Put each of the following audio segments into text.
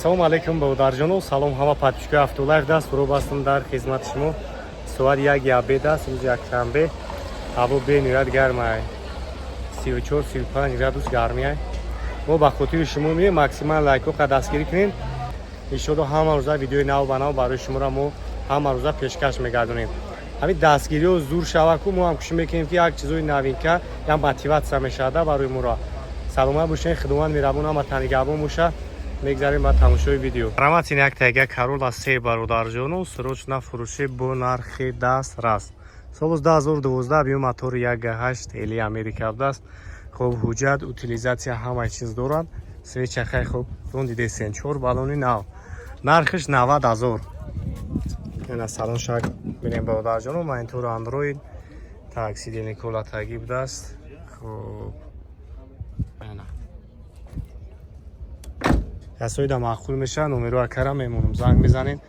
Салому алейкум, бародарҷоно, салом ҳама подписчикои Автолайф. Даст рӯ бастам дар хизмати шумо. Соат 1 обед аст, рӯзи якшанбе. Ҳаво бениҳоят гармай, 34-35 градус гармиай. Мо ба хотири шумо меем, максимал лайкҳо қа дастгирӣ кунем. Иншоалло, ҳама рӯза видеои нав ба нав барои шуморо мо ҳама рӯза пешкаш мегардонем. Ҳамин дастгириҳо зур шаваку, мо ҳам кӯшиш мекунем, ки як чизои новинка, як мотивация мешавада барои моро. Саломат бошед, Худованд меҳрабон ҳама танигаҳбон боша. Мегзарем ба тамошои видео. Раматин як тайга Карола се, бародарҷону, срочно фурӯшӣ бо нархи дастрас. Соли 2012, объём мотори 1.8, эли Америка будааст. Хуб, ҳуҷҷат, утилизация, ҳамаи чиз дорад. Свеча хай хуб дон дидесен, чор баллони нав. Нархиш 90 000. Ина салон шак бинем, бародарҷону, монитори Андроид, так, сиденье колатагӣ будааст. Хуб, ина касоида маъқул мешавад, номеро акара мемонам, занг мезанем,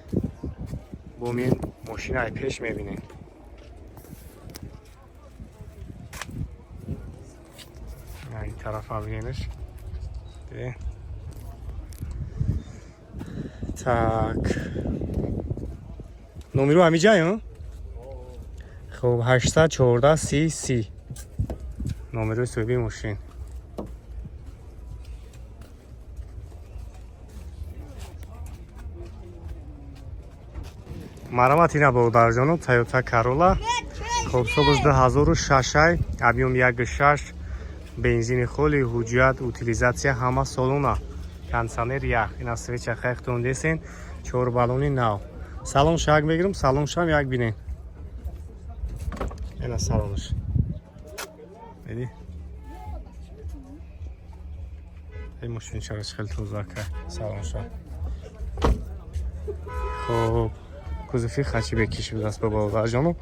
бо мин мошинаи пеш мебинем. Ин тарафа биненш. Так, номеро ҳамиҷай. Хуб, 814 30 30 номерои соҳиби мошин. Марамат ина, бародарҷоно, Тойота Карола. Хоб, солш 2006, объём 1.6, бензини холи, ҳуҷҷат, утилизация ҳама солона, кондиционер ях. Ина свеча хайхтон десен, чор баллони нав. Салон шак мегирам, салон шам як бинен. Ина салонш. Диди? Ин мошин чараш хеле тоза ка салонша. Хоб, кузови хачи бекиш будааст, ба бародарҷоно.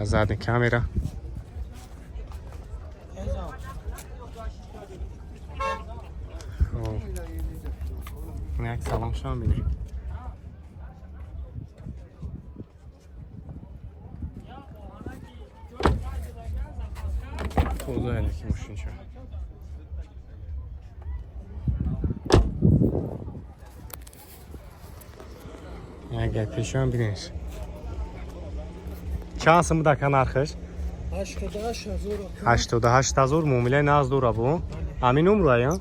Задний камера. Хоб, як салон шам бинем. Тоза яъне ки мошинча. Агар пешам бинеш. Чанд сум будака нархаш? 88 000. 88 ҳазор, муомилаи нағз дора бу. Ҳамин умрая?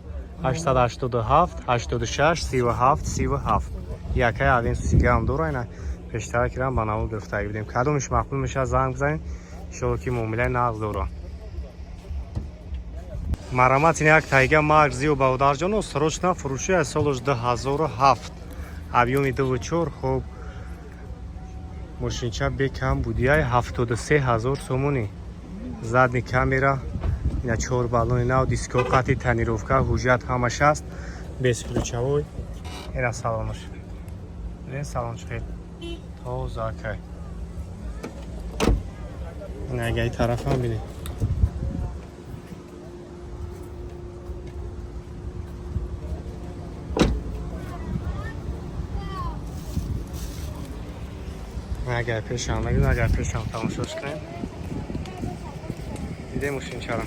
887 86 37 37. Якай Авенсус ҳам дора, ина пештара кирам ба навор гирифтагӣ будем. Кадомиш маъқул мешавад, занг бизанед. Иншоалло, ки муомилаи нағз дора. Марамат ин як тайга Марк Зио, бародарҷоно, срочно фурӯшӣ аз солаш 2007, объёми 2.4. Хуб, мошинча бекам будияй 73 ҳазор сомонӣ. Задний камера, ина чор баллони нав, диско қати тонировка, ҳуҷҷат ҳамаш аст, бесключевой. Ина салонаш. Ин салон чӣ тоза кай. Ина агаи тарафам бинед. Агар пешам нагин, агар пешам тамошош кунем. Дидем мошинчара.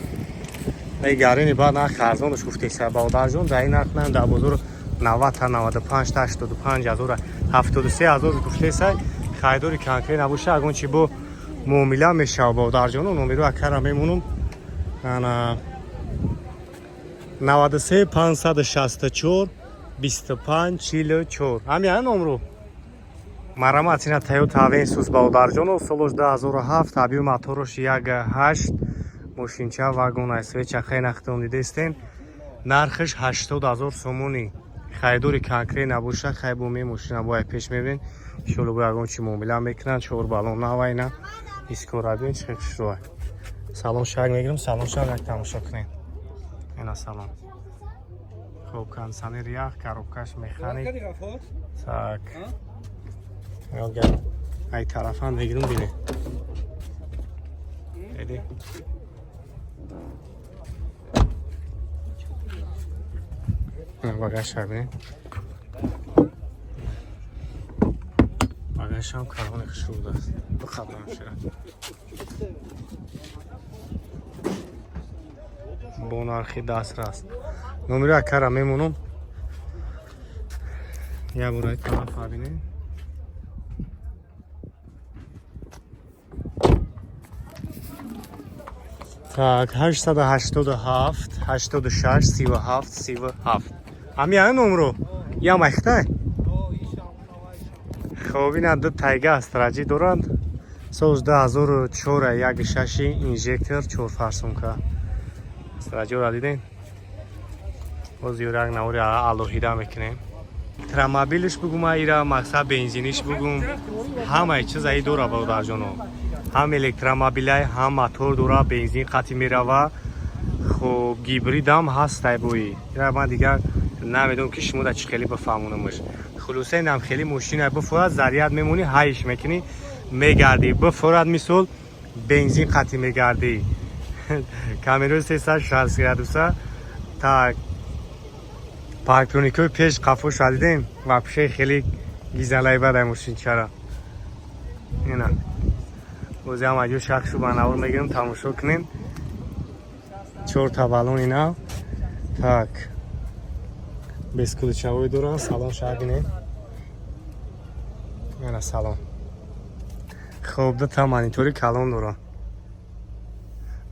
Ай гарини баъд нарх арзонаш гуфтеса, бародарҷон, дар ин нарх на дар бозор 90 та, 95 та, 85 ҳазор, 73 ҳазор гуфтеса. Харидори конкрет набоша, ягон чи бо муомила мешава, бародарҷоно. Номеро акара мемонам. Ана 93 564 25 44. Ҳамин номро. Марамат ина Toyota Avensis, бародарҷоно, солош 2007, объём моторош 1.8, мошинча вагон, свеча хай нахтон дидестен. Нархиш 80 ҳазор сомонӣ. Харидори конкрет набоша, хай бо ме мошина бояд пеш мебин. Иншоалло, бо ягон чи муомила мекунанд. Чор баллон навайна. Искора бин, чӣ хушрӯай. Салон шак мегирам, салон шак як тамошо кунем. Ина салон. Хуб, кондиционер ях, коробкаш механик. Так. Ай тарафам мегирам, бине. Диди? Багажша бинед. Багажшам калони хушрӯ будааст. Бихабрам шира. Бо нархи дастрас. Номери акара мемонам. Як бораи тараф бинем. Так, 887 86 37 37. Ҳами ҳамин номро? Ям айхтай? Хоб, ина ду тайга астраҷӣ доранд. Соли 2004, 1.6 инжектор, 4 форсунка. Астраҷиро дидем? Боз юрак навори алоҳида мекунем. Электромобилш бугум, ира мақсад бензиниш бугум. Ҳамаи чиз аи дора, бародарҷоно. Ҳам электромобилай, ҳам мотор дора, бензин қатъи мерава. Хуб, гибридам ҳастай бои. Ира ман дигар намедонам, ки шумо да чӣ хеле бифаҳмонамш. Хулоса, инам хеле мошина бифорад, заряд мемонӣ, ҳайш мекунӣ, мегардӣ. Бифорад, мисол, бензин қатъи мегардӣ. Камераи 360 градуса. Так, парктроникҳои пеш қафоша дидем? Вообще хеле гизалай бадай мошинчара. Ина бози ҳам аҷо шахшу ба навор мегирем, тамошо кунем. Чорта балон ина. Так, бесключевой доран. Салон ша бинем. Ина салон. Хоб, дута монитори калон дорам.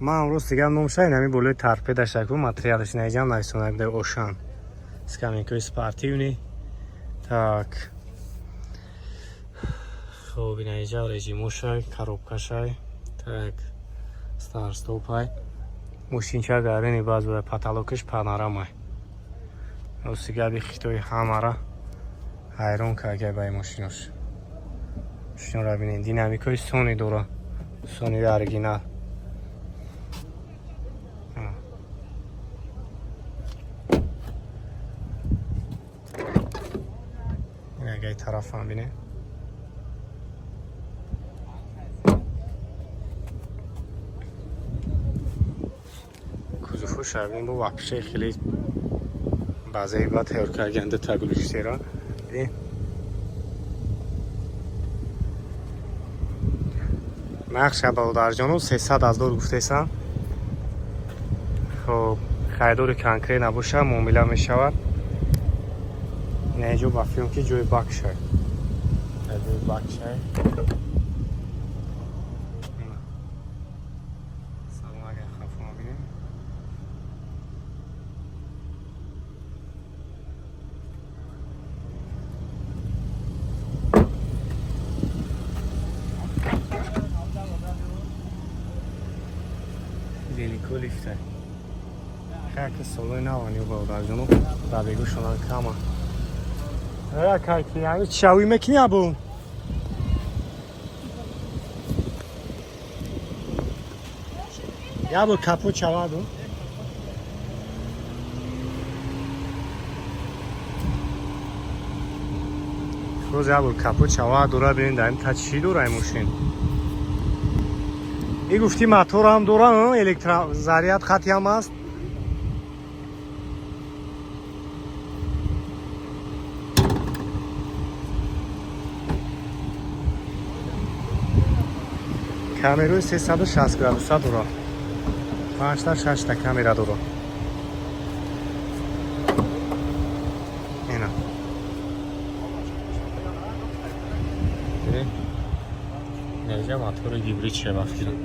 Ман имрӯз дигар номша инами болои торпедашаку материалаш наиҷам нависонда Ошан. Скамейкаи спортивный. Так, хоб, инаиҷа режимошай, коробкашай. Так, старт-стопай. Мошинча гарини баъзура, потолокаш панорамай. Рости габи, хитои ҳамара ҳайрон карда ба ин мошинош. Мошинора бинед, динамикҳои Сони дора, Сони оригинал. А. Ин агаи тарафам бинед. Кузовҳоша бинед, бо вообще хеле баъзеи ба тайёр кардан дута глушителра. Дидед? Нақша, бародарҷоно, 300 ҳазор гуфтесам. Хоб, харидори конкрет набоша, муомила мешавад. Инаҷо ба филм ки ҷои бак шай. Ҷои бак шай. Ина. Салон агар хафо бинем. Велико лифта. Хайки солои навани, бародарҷоно, пробегушонан кама. Каки, ами чавӣ мекунӣ абу? Ябу капот чаваду. Рӯз ябу капот чава дора, бинед, дар ин та чӣ дора ин мошин. И гуфти моторам дора, электрозаряд хати ҳам аст. Камерои 360 градуса дора. Панҷта, шашта камера дора. Ина. Дидед? Инҷа мотори гибрид шава фикрам.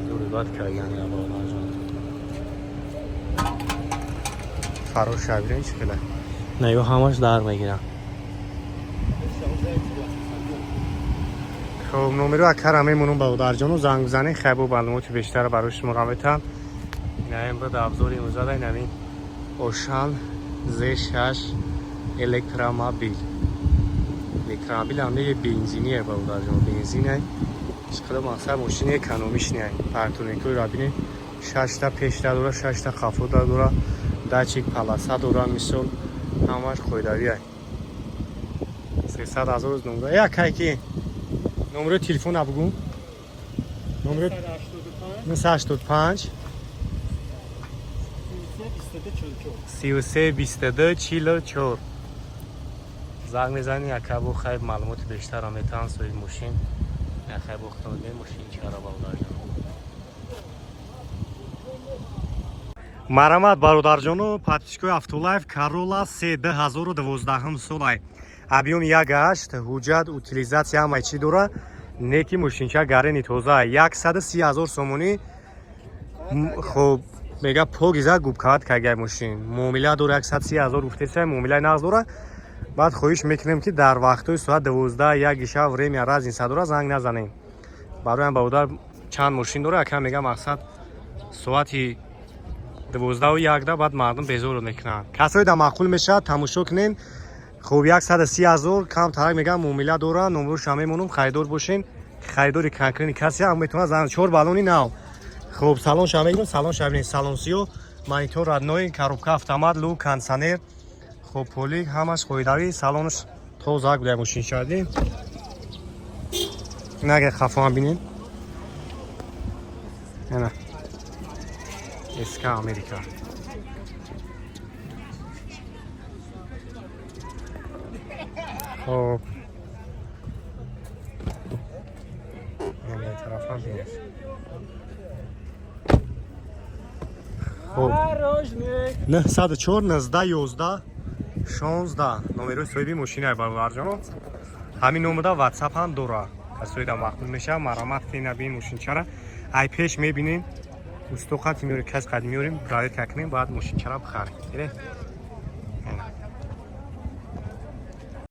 Зури бад кардан я, бародарҷон. Фарош бинед чӣ хеле. На, ё ҳамаш дар мегирам. Хоб, номеро акара мемонам, бародарҷону, занг бизанед, хайбо маълумоти бештар барои шумо метаҳам. Инаем буд абзори имрӯзада, инамин Ошан Z6 электромобил. Электромобил ҳам не, бензиние, бародарҷон, бензине. Чиқадар мақсад мошини экономичный. Парктроникҳоро бинед, шашта пешта дора, шашта қафода дора, датчик полоса дора, мисол, ҳамаш қоидавия. 300 ҳазор номро. Э, акай ки номерои телефона бугӯ. Номеро 985 33 22 44. Занг мезанӣ, акабо хайб маълумоти бештарам метаҳан соҳиби мошин. Хайбо худо мошин чара, бародарҷон. Марамат, бародарҷону подписчикои Автолайф, Карола С 2012 солай, объём 1,8, ҳуҷҷат, утилизация, ҳамаи чӣ дора. Неки мошинча гарени тоза, 130 ҳазор сомонӣ. Хоб, мега, покиза губкават кагай мошин, муомила дора. 130 ҳазор гуфтеса, муомилаи нағз дора. Баъд хоҳиш мекунем, ки дар вақтҳои соат 12, 1 шаб, время разница дора, занг назанем. Бароям бародар чанд мошин дора, ака мега, мақсад, соати 12-у 1-да баъд мардум безор мекунанд. Касое да маъқул мешавад, тамошо кунен. Хуб, 130 ҳазор, кам тарак мегам, муомила дора. Номроша мемонум, харидор бошен, харидори конкретный касе ҳам метавонад зан. Чор баллони нав. Хуб, салонша мегирем, салонша бинед, салон сиё, монитор родной, коробка автомат, люк, кондиционер, хуб, полик, ҳамаш қоидавӣ, салонаш тоза гудай мошин шадем. Нага хафоам бинед, ана СК Америка. Хоб, тарафам бинед. Хоб, 904 19 11 16 номерои соҳиби мошинаи, бародарҷоно. Ҳамин номерда Ватсап ҳам дора. Касоида маъқул мешавад, марамат кунед. Бин мошинчара ай пеш мебинем, усто қати меорем, кас қад меорем, проверка кунем, баъд мошинчара бихарем.